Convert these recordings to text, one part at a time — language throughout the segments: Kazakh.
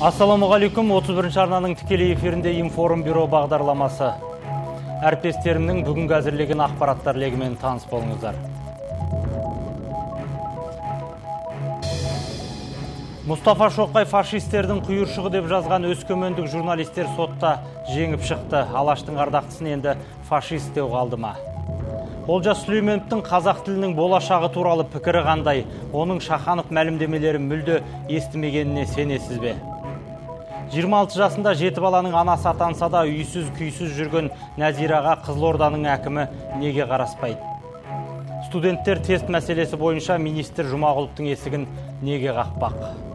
Ассалаумағалейкум, 31 арнаның тікелей эфирінде Информбюро бағдарламасы. Әріптестерімнің бүгінгі әзірлеген ақпараттар легімен таныс болыңыздар. Мұстафа Шоқай фашистердің құйыршығы деп жазған өскемендік журналистер сотта жеңіп шықты. Алаштың ардақтысын енді фашист деу қалды ма? Олжас Сүлейменовтің қазақ тілінің болашағы туралы пікірі қандай? Оның Шаханов мәлімдемелерін мүлде естімегеніне сенесіз бе? 26 жасында 7 баланың анасы атанса да үйсіз күйсіз жүрген Нәзираға Қызылорданың әкімі неге қараспайды? Студенттер тест мәселесі бойынша министр Жұмағұловтың есігін неге қақпақ?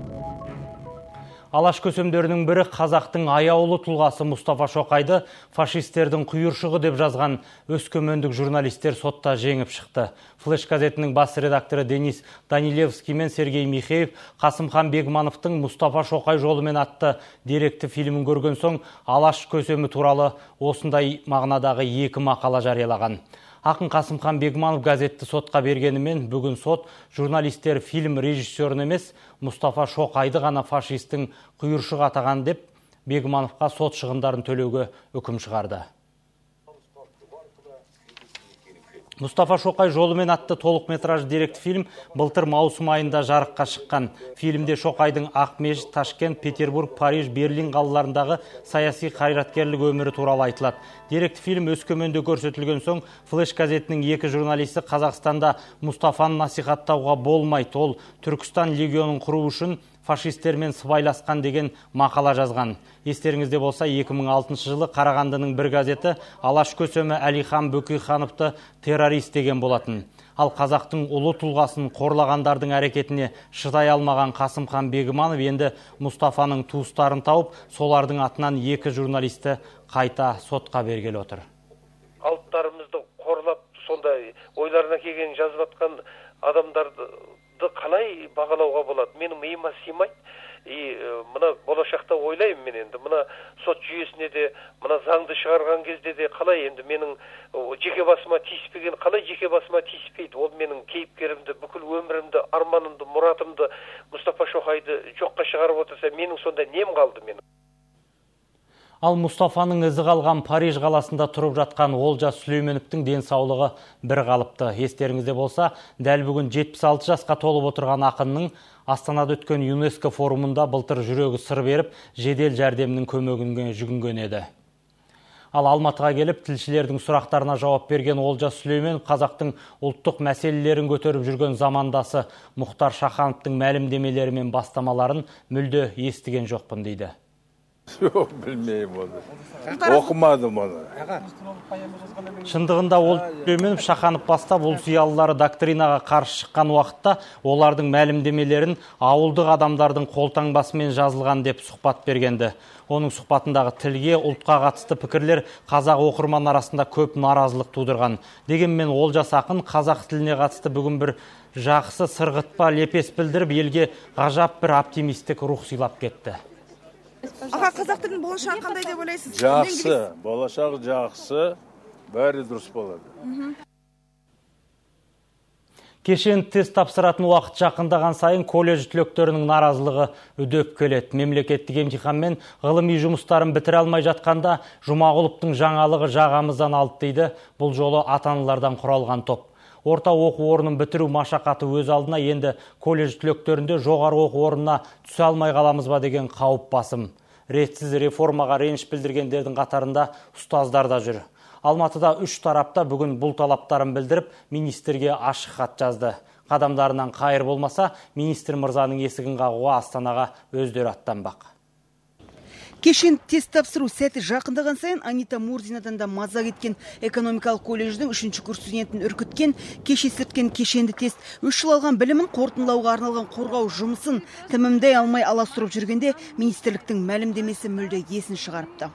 Алаш көсемдерінің бірі қазақтың аяулы тұлғасы Мұстафа Шоқайды фашистердің құйыршығы деп жазған өскемендік журналистер сотта жеңіп шықты. Флеш газетінің бас редакторы Денис Данилевский мен Сергей Михеев Қасымхан Бегмановтың Мұстафа Шоқай жолымен атты деректі фильмін көрген соң Алаш көсемі туралы осындай мағынадағы екі мақала жариялаған. Ақын Қасымхан Бегманов газетті сотқа бергенімен бүгін сот журналистер фильм режиссерін емес, Мұстафа Шоқайды ғана фашистің құйыршығы атаған деп Бегмановқа сот шығындарын төлеуге үкім шығарды. Мұстафа Шоқай жолымен атты толық метражды деректі фильм былтыр маусым айында жарыққа шыққан. Фильмде Шоқайдың Ақмешіт, Ташкент, Петербург, Париж, Берлин қалаларындағы саяси қайраткерлік өмірі туралы айтылады. Деректі фильм Өскеменде көрсетілген соң Флеш газетінің екі журналисті Қазақстанда Мұстафаны насихаттауға болмайды, ол Түркістан легионын құру үшін фашистермен сыбайласқан деген мақала жазған. Естеріңізде болса, 2006 жылы Қарағандының бір газеті Алаш көсемі Әлихан Бөкейхановты террорист деген болатын. Ал қазақтың ұлы тұлғасын қорлағандардың әрекетіне шыдай алмаған Қасымхан Бегманов енді Мұстафаның туыстарын тауып, солардың атынан екі журналисті қайта сотқа бергелі отыр. Алыптарымызды қорлап, сондай ойларына келгенін жазып атқан адамдарды қалай бағалауға болады? Менің миыма сыймайды. И мына болашақта ойлаймын мен енді, мына сот жүйесіне де, мына заңды шығарған кезде де қалай енді менің жеке басыма тиіспеген, қалай жеке басыма тиіспейді? Ол менің кейіпкерімді, бүкіл өмірімді, арманымды, мұратымды, Мұстафа Шоқайды жоққа шығарып отырса, менің сонда нем қалды менің? Ал Мұстафаның ізі қалған Париж қаласында тұрып жатқан Олжас Сүлейменовтің денсаулығы бір қалыпты. Естеріңізде болса, дәл бүгін 76 жасқа толып отырған ақынның Астанада өткен ЮНЕСКО форумында былтыр жүрегі сыр беріп, жедел жәрдемнің көмегіне жүгінген еді. Ал Алматыға келіп, тілшілердің сұрақтарына жауап берген Олжас Сүлейменов қазақтың ұлттық мәселелерін көтеріп жүрген замандасы Мұхтар Шахановтың мәлімдемелері мен бастамаларын мүлде естіген жоқпын дейді. Жоқ, білмеймін оны. Оқымадым оны. Шындығында ол Сүлейменов Шаханов бастап ұлт зиялылары доктринаға қарсы шыққан уақытта олардың мәлімдемелерін ауылдық адамдардың қолтаңбасымен жазылған деп сұхбат бергенді. Оның сұхбатындағы тілге, ұлтқа қатысты пікірлер қазақ оқырман арасында көп наразылық тудырған. Дегенмен Олжас ақын қазақ тіліне қатысты бүгін бір жақсы сырғытпа лепес білдіріп, елге ғажап бір оптимистік рух сыйлап кетті. Аға, қазақ тілінің болашағы қандай деп ойлайсыз? Жақсы, болашағы жақсы, бәрі дұрыс болады. Кешен тест тапсыратын уақыт жақындаған сайын колледж түлектерінің наразылығы үдеп келеді. Мемлекеттік емтиханмен ғылыми жұмыстарын бітіре алмай жатқанда Жұмағұловтың жаңалығы жағамыздан алды дейді бұл жолы ата-аналардан құралған топ. Орта оқу орнын бітіру машақаты өз алдына, енді колледж түлектерінде жоғары оқу орнына түсе алмай қаламыз ба деген қауіп басым. Ретсіз реформаға реніш білдіргендердің қатарында ұстаздар да жүр. Алматыда үш тарапта бүгін бұл талаптарын білдіріп, министрге ашық хат жазды. Қадамдарынан қайыр болмаса, министр мырзаның есігін қағуға Астанаға өздері аттанбақ. Кешен тест тапсыру сәті жақындаған сайын Анита Мурзинадан да маза кеткен экономикалық колледждің 3-ші курс студентін үркіткен, кеш естірткен кешенді тест 3 жыл алған білімін қорытындылауға арналған қорғау жұмысын тімімдей алмай аластырып жүргенде министрліктің мәлімдемесі мүлде есін шығарыпты.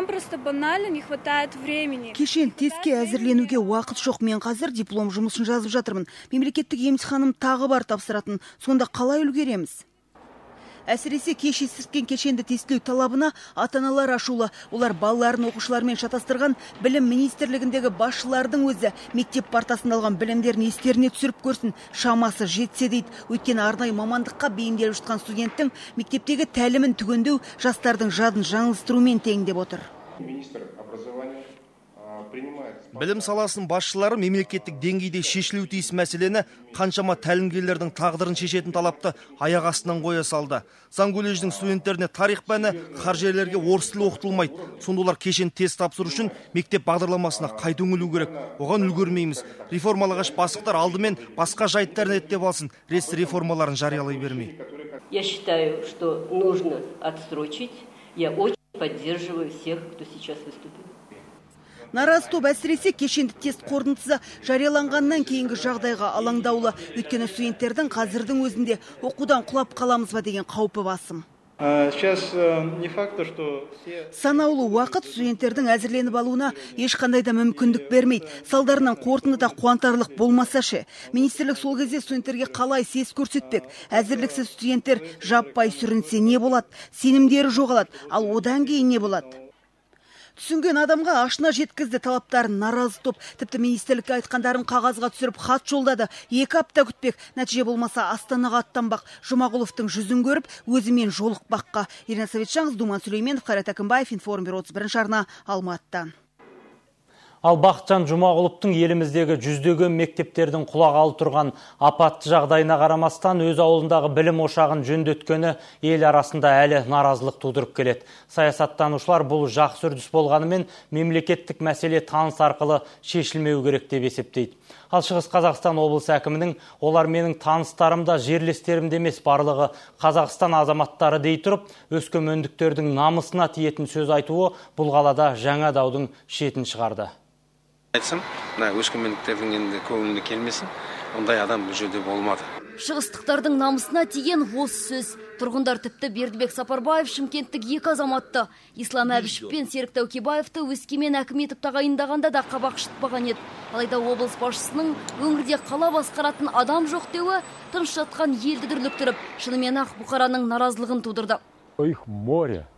Просто банально не хватает времени. Кешен тестке әзірленуге уақыт жоқ. Мен қазір диплом жұмысын жазып жатырмын. Мемлекеттік емтиханым тағы бар тапсыратын. Сонда қалай үлгереміз? Әсіресе кеш ескерткен кешенді тестілеу талабына ата-аналар ашулы. Олар балаларын оқушылармен шатастырған білім министрлігіндегі басшылардың өзі мектеп партасында алған білімдерін естеріне түсіріп көрсін, шамасы жетсе дейді. Өйткені арнайы мамандыққа бейімделіп жатқан студенттің мектептегі тәлімін түгендеу жастардың жадын жаңылыстырумен тең деп отыр. Министр образования принимает. Білім саласының басшылары мемлекеттік деңгейде шешілуі тиіс мәселені, қаншама тәлімгерлердің тағдырын шешетін талапты аяқ астынан қоя салды. Заң колледжінің студенттеріне тарих пәні, қаржыгерлерге орыс тілі оқытылмайды. Сонда олар кешенді тест тапсыру үшін мектеп бағдарламасына қайта үңілу керек. Оған үлгермейміз. Реформалағыш бастықтар алдымен басқа жайттарын реттеп алсын, ретсіз реформаларын жариялай бермей. Я считаю, что нужно отсрочить. Я очень поддерживаю всех, кто сейчас выступил. Наразы топ әсіресе кешенді тест қорытындысы жарияланғаннан кейінгі жағдайға алаңдаулы. Өйткені студенттердің қазірдің өзінде оқудан құлап қаламыз ба деген қаупі басым. Сейчас не факт, что все. Санаулы уақыт студенттердің әзірленіп алуына ешқандай да мүмкіндік бермейді. Салдарынан қорытынды да қуантарлық болмаса ше. Министрлік сол кезде студенттерге қалай сес көрсетпек? Әзірліксіз студенттер жаппай сүрінсе не болады? Сенімдері жоғалады. Ал одан кейін не болады? Түсінген адамға ашына жеткізді талаптарын наразы топ. Тіпті министрлікке айтқандарын қағазға түсіріп хат жолдады. 2 апта күтпек. Нәтиже болмаса, Астанаға аттанбақ. Жұмағұловтың жүзін көріп, өзімен жолықпаққа. Ирина Советжанқызы, Думан Сүлейменов, Қайрат Әкімбаев, Информбюро, 31 арна, Алматыдан. Ал Бақытжан Жұмағұловтың еліміздегі жүздеген мектептердің құлағалы тұрған апатты жағдайына қарамастан өз ауылындағы білім ошағын жөндеткені ел арасында әлі наразылық тудырып келеді. Саясаттанушылар бұл жақсы үрдіс болғанымен, мемлекеттік мәселе таныс арқылы шешілмеу керек деп есептейді. Ал Шығыс Қазақстан облысы әкімінің «олар менің таныстарым да, жерлестерім де емес, барлығы Қазақстан азаматтары» дей тұрып, өскемендіктердің намысына тиетін сөз айтуы бұл қалада жаңа даудың шетін шығарды. Айтсам, мына өскемендіктердің енді көңіліне келмесін, ондай адам бұл жерде болмады. Шығыстықтардың намысына тиген осы сөз. Тұрғындар тіпті Бердібек Сапарбаев шымкенттік екі азаматты, Ислам Әбішев пен Серік Тәукебаевты Өскемен әкімі етіп тағайындағанда да қабақ шытпаған еді. Алайда облыс басшысының өңірде қала басқаратын адам жоқ деуі тыныш жатқан елді дүрліктіріп, шынымен ақ бұқараның наразылығын тудырды. Их море.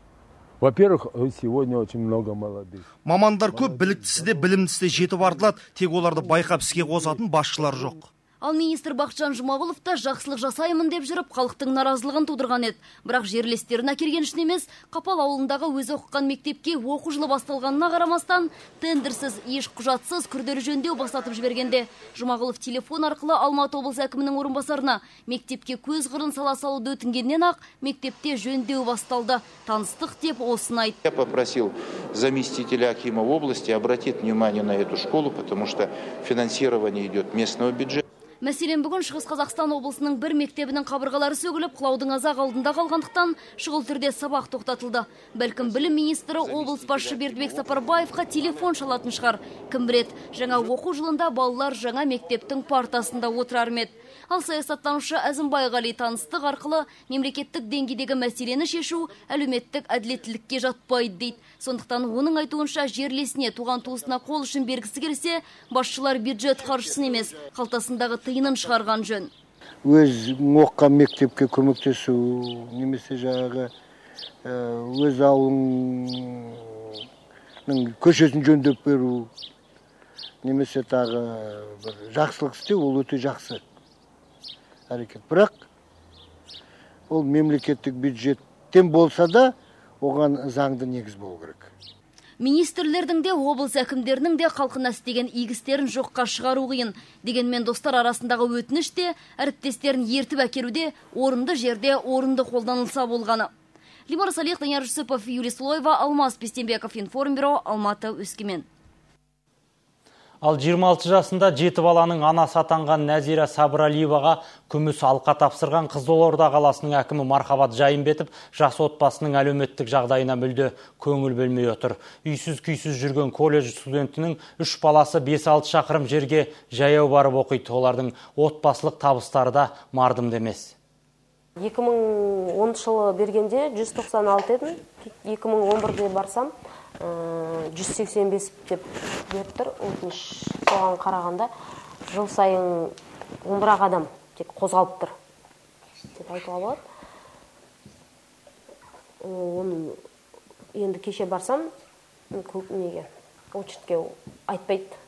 Во-первых, сегодня очень много молодых. Мамандар көп, біліктісі де, білімдісі де жетіп артылады, тек оларды байқап іске қосатын басшылар жоқ. Ал министр Бақытжан Жұмағұлов та жақсылық жасаймын деп жүріп, халықтың наразылығын тудырған еді. Бірақ жерлестерін әкелген үшін емес, Қапал ауылындағы өзі оқыған мектепке оқу жылы басталғанына қарамастан, тендерсіз, еш құжатсыз күрделі жөндеу бастатып жібергенде Жұмағұлов телефон арқылы Алматы облысы әкімінің орынбасарына мектепке көз қырын сала салуды өтінгеннен ақ мектепте жөндеу басталды. Таныстық деп осыны айтты. Я попросил заместителя акима области обратить внимание на эту школу, потому что финансирование идет местного бюджета. Мәселен, бүгін Шығыс Қазақстан облысының бір мектебінің қабырғалары сөгіліп, құлаудың аз-ақ алдында қалғандықтан шұғыл түрде сабақ тоқтатылды. Бәлкім, білім министрі облыс басшысы Бердібек Сапарбаевқа телефон шалатын шығар. Кім біледі, жаңа оқу жылында балалар жаңа мектептің партасында отырар ма еді. Ал саясаттанушы Әзімбай Ғали таныстық арқылы мемлекеттік деңгейдегі мәселені шешу әлеуметтік әділеттілікке жатпайды дейді. Сондықтан оның айтуынша, жерлесіне, туған туысына қол ұшын бергісі келсе, басшылар бюджет қаржысын емес, қалтасындағы тиынын шығарған жөн. Өз оқыған мектепке көмектесу немесе жаңағы өз ауылыңның көшесін жөндеп беру немесе тағы бір жақсылық істеу, ол өте жақсы әрекет. Бірақ ол мемлекеттік бюджеттен болса да, оған заңды негіз болу керек. Министрлердің де, облыс әкімдерінің де халқына істеген игі істерін жоққа шығару қиын. Дегенмен достар арасындағы өтініш те, әріптестерін ертіп әкелуде орынды жерде орынды қолданылса болғаны. Лимар Салих, Данияр Жүсіпов, Юрий Слоева, Алмас Бестенбеков, Информбюро, Алматы, Өскемен. Ал 26 жасында жеті баланың анасы атанған Нәзира Сабыралиеваға күміс алқа тапсырған Қызылорда қаласының әкімі Мархабат Жайымбетов жас отбасының әлеуметтік жағдайына мүлде көңіл бөлмей отыр. Үйсіз күйсіз жүрген колледж студентінің үш баласы 5-6 шақырым жерге жаяу барып оқиды. Олардың отбасылық табыстары да мардымды емес. 2010 жылы бергенде 196 едім. 2011-де барсам, 185 деп беріп тұр өтініш. Соған қарағанда жыл сайын 11 адам тек қозғалып тұр деп айтуға болады. Оның енді кеше барсам, неге очередьке айтпайды.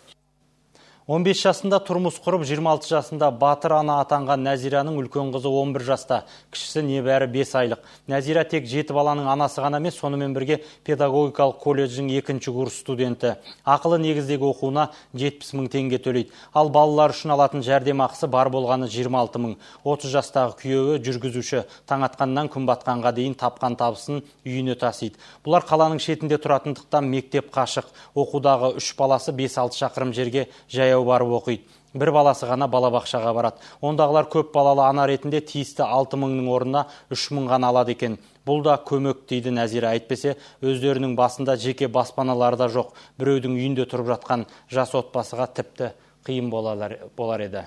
15 жасында тұрмыс құрып, 26 жасында батыр ана атанған Нәзираның үлкен қызы 11 жаста, кішісі небәрі 5 айлық. Нәзира тек 7 баланың анасы ғана емес, сонымен бірге педагогикалық колледждің 2-ші курс студенті. Ақылы негіздегі оқуына 70 мың теңге төлейді. Ал балалар үшін алатын жәрдемақысы бар болғаны 26 мың. 30 жастағы күйеуі жүргізуші, таң атқаннан күн батқанға дейін тапқан табысын үйіне тасиды. Бұлар қаланың шетінде тұратындықтан мектеп қашық. Оқудағы 3 баласы 5-6 шақырым жерге жаяу барып оқиды. Бір баласы ғана балабақшаға барады. Ондағылар көп балалы ана ретінде тиісті 6 мыңның орнына 3 мың ғана алады екен. Бұл да көмек дейді Нәзира. Әйтпесе өздерінің басында жеке баспаналары да жоқ. Біреудің үйінде тұрып жатқан жас отбасыға тіпті қиын болар еді.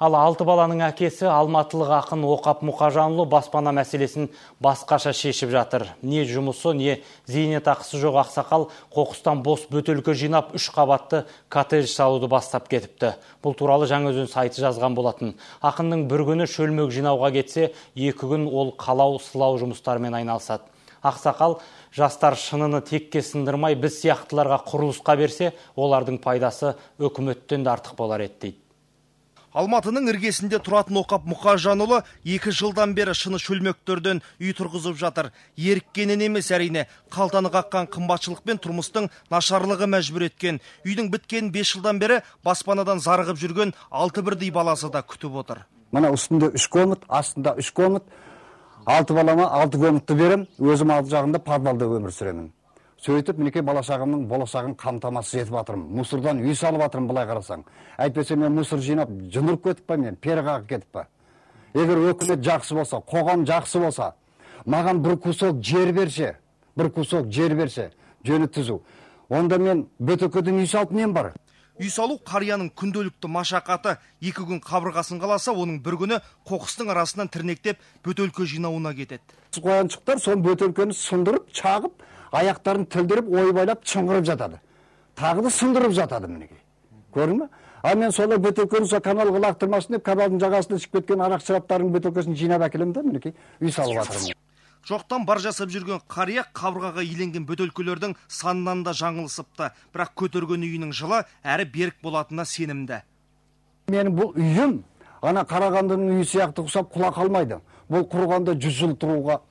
Ал 6 баланың әкесі алматылық ақын Оқап Мұқажанұлы баспана мәселесін басқаша шешіп жатыр. Не жұмысы, не зейнетақысы жоқ ақсақал қоқыстан бос бөтелке жинап 3 қабатты коттедж салуды бастап кетіпті. Бұл туралы Жаңаөзен сайты жазған болатын. Ақынның бір күні шөлмек жинауға кетсе, 2 күн ол қалау, сылау жұмыстарымен айналысады. Ақсақал жастар шыныны текке сындырмай біз сияқтыларға құрылысқа берсе, олардың пайдасы үкіметтен де артық болар еді дейді. Алматының іргесінде тұратын Оқап Мұқажанұлы 2 жылдан бері шыны шөлмектерден үй тұрғызып жатыр. Еріккеннен емес әрине, қалтаны қаққан қымбатшылық пен тұрмыстың нашарлығы мәжбүр еткен. Үйдің біткенін 5 жылдан бері баспанадан зарығып жүрген 6 бірдей баласы да күтіп отыр. Мына үстінде 3 комнат, астында 3 комнат, 6 балама 6 комнатты берем, өзім алты жағында подвалда өмір сүремін. Сөйтіп, мінекей бала шағымның болашағын қамтамасыз етіп жатырмын. Мусордан үй салып жатырмын, былай қарасаң. Әйтпесе мен мусор жинап жын ұрып кетіп па, мен пері қағып кетіп па. Егер өкімет жақсы болса, қоғам жақсы болса, маған бір кусок жер берсе, бір кусок жер берсе, жөні түзу. Онда мен бөтелкеден үй салып нем бар? Үй салу қарияның күнделікті машақаты. 2 күн қабырғасын қаласа, оның бір күні қоқыстың арасынан тірнектеп бөтелке жинауына кетеді. Қояншықтар сол бөтелкені сындырып, шағып, аяқтарын тілдіріп, ойбайлап, шыңғырып жатады. Тағы да сындырып жатады мінекей. Көрдің бе? Ал мен солай бөтелкені сол каналға лақтырмасын деп, каналдың жағасында ішіп кеткен арақ шараптардың бөтелкесін жинап әкелемін да, мінекей, үй салып жатырмын. Жоқтан бар жасап жүрген қария қабырғаға иленген бөтелкелердің санынан да жаңылысыпты. Бірақ көтерген үйінің жылы әрі берік болатынына сенімді. Менің бұл үйім ана Қарағандының үйі сияқты ұқсап құла қалмайды. Бұл құрғанда 100 жыл тұруға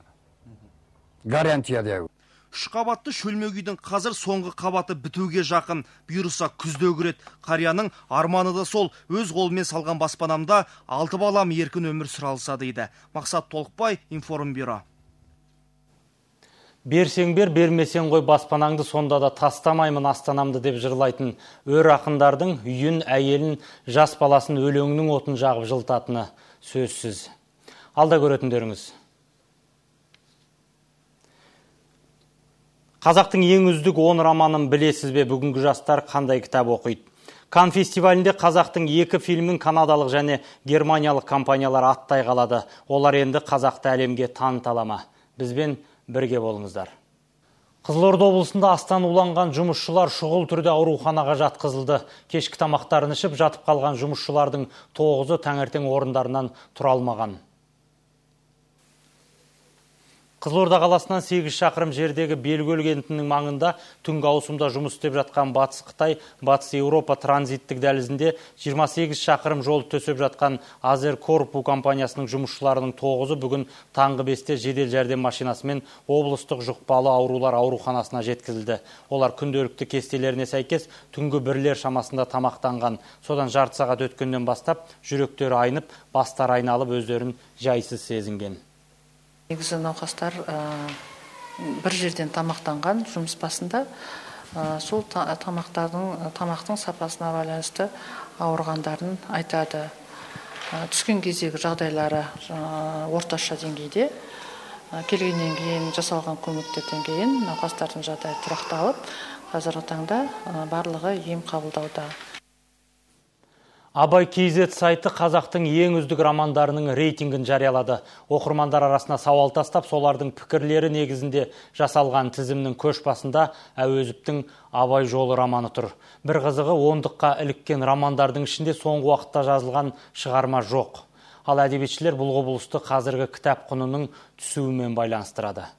гарантия деймін. 3 қабатты шөлмек үйдің қазір соңғы қабаты бітуге жақын. Бұйырса күзде кіреді. Қарияның арманы да сол, өз қолымен салған баспанамда 6 балам еркін өмір сүре алса дейді. Мақсат Толықбай, Информбюро. Берсең бер, бермесең қой баспанаңды, сонда да тастамаймын астанамды деп жырлайтын өр ақындардың үйін, әйелін, жас баласын өлеңнің отын жағып жылытатыны сөзсіз. Алда көретіндеріңіз. Қазақтың ең үздік 10 романын білесіз бе? Бүгінгі жастар қандай кітап оқиды? Кан фестивалінде қазақтың 2 фильмін канадалық және германиялық компаниялар аттай қалады. Олар енді қазақты әлемге таныта ала ма? Бізбен бірге болыңыздар. Қызылорда облысында астан уланған жұмысшылар шұғыл түрде ауруханаға жатқызылды. Кешкі тамақтарын ішіп жатып қалған жұмысшылардың 9-ы таңертең орындарынан тұра алмаған. Қызылорда қаласынан 8 шақырым жердегі Белкөл кентінің маңында түнгі ауысымда жұмыс істеп жатқан Батыс Қытай, Батыс Еуропа транзиттік дәлізінде 28 шақырым жол төсеп жатқан Азеркорпу компаниясының жұмысшыларының 9-ы бүгін таңғы 5-те жедел жәрдем машинасымен облыстық жұқпалы аурулар ауруханасына жеткізілді. Олар күнделікті кестелеріне сәйкес түнгі бірлер шамасында тамақтанған. Содан жарты сағат өткеннен бастап жүректері айнып, бастары айналып өздерін жайсыз сезінген. Негізі науқастар бір жерден тамақтанған жұмыс басында, сол тамақтың сапасына байланысты ауырғандарын айтады. Түскен кездегі жағдайлары орташа деңгейде. Келгеннен кейін жасалған көмектерден кейін науқастардың жағдайы тұрақталып, қазіргі таңда барлығы ем қабылдауда. Абай KZ сайты қазақтың ең үздік романдарының рейтингін жариялады. Оқырмандар арасына сауал тастап, солардың пікірлері негізінде жасалған тізімнің көш басында Әуезовтің Абай жолы романы тұр. Бір қызығы, ондыққа іліккен романдардың ішінде соңғы уақытта жазылған шығарма жоқ. Ал әдебиетшілер бұл құбылысты қазіргі кітап құнының түсуімен байланыстырады.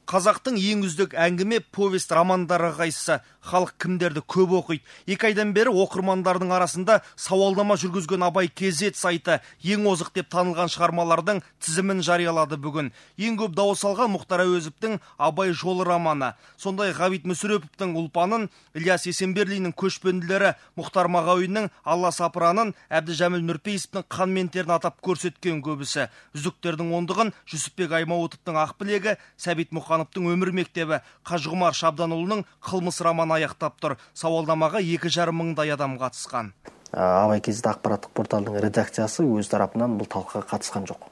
Қазақтың ең үздік әңгіме, повесть, романдары қайсысы? Халық кімдерді көп оқиды? 2 айдан бері оқырмандардың арасында сауалнама жүргізген Абай KZ сайты ең озық деп танылған шығармалардың тізімін жариялады бүгін. Ең көп дауыс алған Мұхтар Әуезовтің Абай жолы романы. Сондай Ғабит Мүсіреповтің Ұлпанын, Ілияс Есенберлиннің Көшпенділері, Мұхтар Мағауиннің Алла Сапыранын, Әбдіжәміл Нұрпейісовтің Қан мен терін атап көрсеткен көбісі. Үздіктердің ондығын Жүсіпбек Аймауытовтың Ақ білегі, Сәбит Мұқановтың Өмір мектебі, Қажығұмар Шабданұлының Қылмыс романы аяқтап тұр. Сауалнамаға 2,5 мыңдай адам қатысқан. Абай KZ ақпараттық порталының редакциясы өз тарапынан бұл талқыға қатысқан жоқ.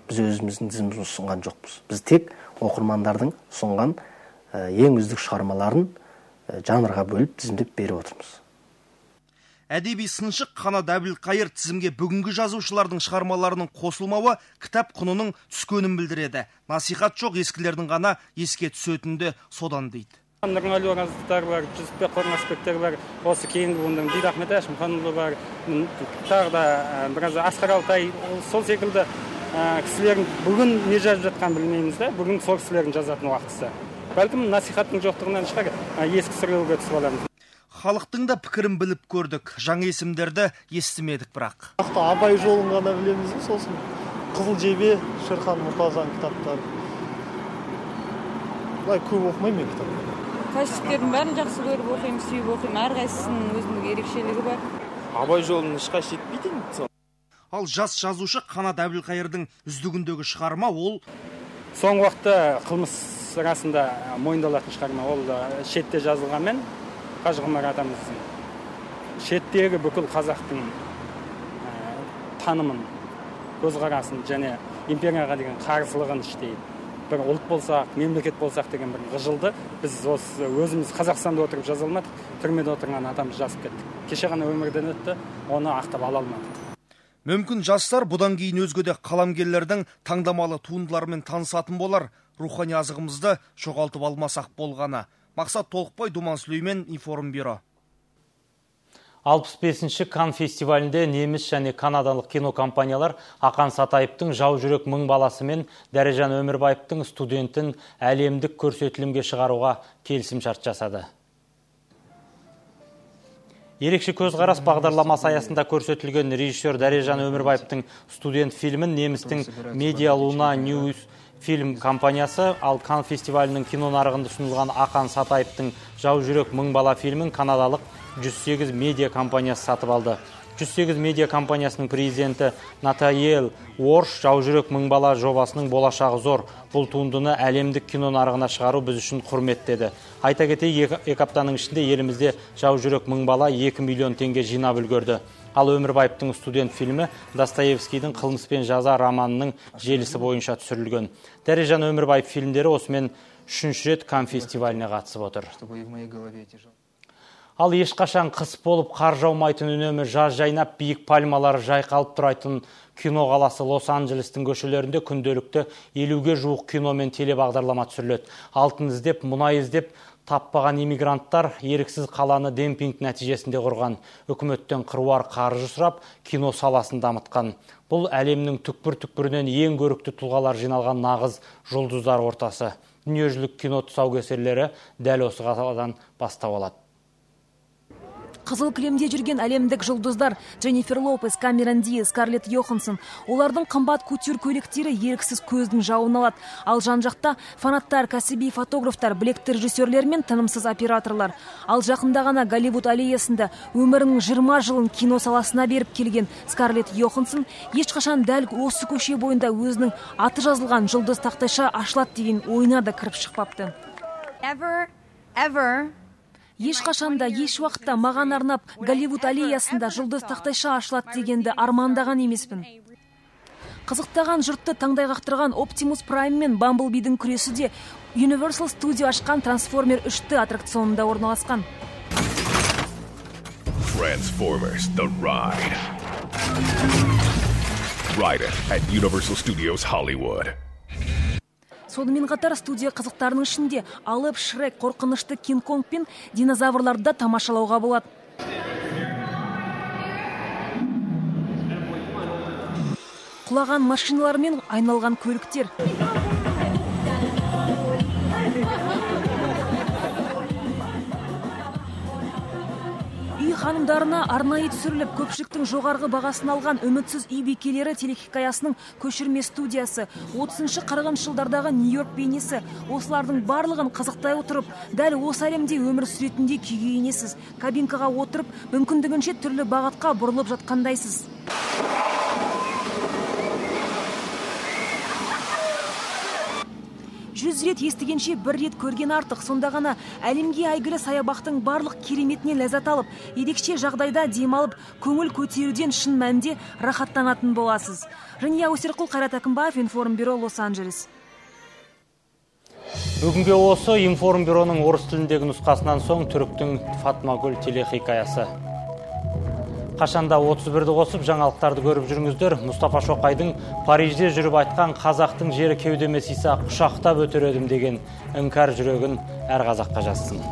Біз өзіміздің тізімімізді ұсынған жоқпыз. Біз тек оқырмандардың ұсынған ең үздік шығармаларын жанрға бөліп тізімдеп беріп отырмыз. Әдеби сыншы Қанат Әбілқайыр тізімге бүгінгі жазушылардың шығармаларының қосылмауы кітап құнының түскенін білдіреді. Насихат жоқ, ескілердің ғана еске түсетінді содан дейді. Нұрғали Оразовтар бар, Жүсіпбек Қорғасбектер бар, осы кейінгі буынның Дидахмет Әшімханұлы бар, тағы да біраз Асқар Алтай, сол секілді кісілердің бүгін не жазып жатқанын білмейміз да, бүгін сол кісілердің жазатын уақытысы. Бәлкім насихаттың жоқтығынан шығар, ескі сүрлеуге түсіп аламыз. Халықтың да пікірін біліп көрдік, жаңа есімдерді естімедік бірақ. Абай жолын ғана білеміз, сосын Қызыл жебе, Шерхан Мұртазаның кітаптары. Былай көп оқымаймын мен кітап. Классиктердің бәрін жақсы көріп оқимын, сүйіп оқимын, әрқайсысының өзінің ерекшелігі бар. Абай жолын ешқайсы жетпейді енді. Ал жас жазушы Қанат Әбілқайырдың үздігіндегі шығарма ол соңғы уақытта қылмыс расында мойындалатын шығарма. Ол шетте жазылғанмен Қажығұмар атамыздың шеттегі бүкіл қазақтың танымын, көзқарасын және империяға деген қарсылығын іштей бір ұлт болсақ, мемлекет болсақ деген бір ғыжылды біз осы өзіміз Қазақстанда отырып жаза алмадық, түрмеде отырған атамыз жазып кеттік. Кеше ғана өмірден өтті, оны ақтап ала алмадық. Мүмкін жастар бұдан кейін өзге де қаламгерлердің таңдамалы туындыларымен танысатын болар. Рухани азығымызды жоғалтып алмасақ болғаны. Мақсат Толықбай, Думан Сүлеймен, Информбюро. 65-ші Кан фестивалінде неміс және канадалық кинокомпаниялар Ақан Сатаевтың Жау жүрек мың баласы мен Дәрежан Өмірбаевтың Студентін әлемдік көрсетілімге шығаруға келісімшарт жасады. Ерекше көзқарас бағдарламасы аясында көрсетілген режиссер Дәрежан Өмірбаевтың Студент фильмін немістің Медиа Луна Ньюс фильм компаниясы, ал Кан фестивалінің кино нарығында ұсынылған Ақан Сатаевтың Жау жүрек мың бала фильмін канадалық 108 медиа компаниясы сатып алды. 108 медиа компаниясының президенті Натаел Уорш Жау жүрек мың бала жобасының болашағы зор. Бұл туындыны әлемдік кино нарығына шығару біз үшін құрмет деді. Айта кетейік, 2 аптаның ішінде елімізде Жау жүрек мың бала 2 миллион теңге жинап үлгерді. Ал Өмірбаевтың Студент фильмі Достоевскийдің Қылмыс пен жаза романының желісі бойынша түсірілген. Дәрежан Өмірбаев фильмдері осымен 3-ші рет Кан фестиваліне қатысып отыр. Ал ешқашан қыс болып қар жаумайтын, үнемі жаз жайнап, биік пальмалары жайқалып тұрайтын кино қаласы Лос-Анджелестің көшелерінде күнделікті 50-ге жуық кино мен телебағдарлама түсіріледі. Алтын іздеп, мұнай іздеп таппаған иммигранттар еріксіз қаланы демпинг нәтижесінде құрған. Үкіметтен қыруар қаржы сұрап, кино саласын дамытқан. Бұл әлемнің түкпір-түкпірінен ең көрікті тұлғалар жиналған нағыз жұлдыздар ортасы. Дүниежүзілік кино тұсаукесерлері дәл осы қаладан бастау алады. Қызыл кілемде жүрген әлемдік жұлдыздар Дженнифер Лопес, Камерон Диас, Скарлетт Йоханссон. Олардың қымбат кутюр көйлектері еріксіз көздің жауын алады. Ал жан-жақта фанаттар, кәсіби фотографтар, білекті режиссерлер мен тынымсыз операторлар. Ал жақында ғана Голливуд аллеясында өмірінің 20 жылын кино саласына беріп келген Скарлетт Йоханссон ешқашан дәл осы көше бойында өзінің аты жазылған жұлдыз тақтайша ашылады деген ойына да кіріп шықпапты. Ever, ever. Ешқашан да, еш уақытта маған арнап Голливуд аллеясында жұлдыз тақтайша ашылады дегенді армандаған емеспін. Қызықтаған жұртты таңдай қақтырған Оптимус Прайм мен Бамблбидің күресі де Universal Studio ашқан Трансформер 3D аттракционында орналасқан. Transformers The Ride. Ride it at Universal Studios Hollywood. Сонымен қатар студия қызықтарының ішінде алып Шрек, қорқынышты Кинг-Конг пен динозаврларды да тамашалауға болады. Құлаған машиналар мен айналған көліктер. Үй ханымдарына арнайы түсіріліп, көпшіліктің жоғарғы бағасын алған Үмітсіз үй бикелері телехикаясының көшірме студиясы, 30-40 жылдардағы Нью-Йорк бейнесі. Осылардың барлығын қызықтай отырып, дәл осы әлемде өмір сүретіндей күйге енесіз. Кабинкаға отырып, мүмкіндігінше түрлі бағытқа бұрылып жатқандайсыз. Жүз рет естігенше бір рет көрген артық. Сонда ғана әлемге әйгілі саябақтың барлық кереметінен ләззат алып, ерекше жағдайда демалып, көңіл көтеруден шын мәнінде рахаттанатын боласыз. Жания Өсерқұл, Қайрат Әкімбаев, Информбюро, Лос-Анджелес. Бүгінге осы Информбюроның орыс тіліндегі нұсқасынан соң түріктің Фатмагүл телехикаясы. Қашанда 31-ді қосып жаңалықтарды көріп жүріңіздер. Мұстафа Шоқайдың Парижде жүріп айтқан қазақтың жері кеудеме сыйса құшақтап өтер едім деген іңкәр жүрегін әр қазаққа жазсын.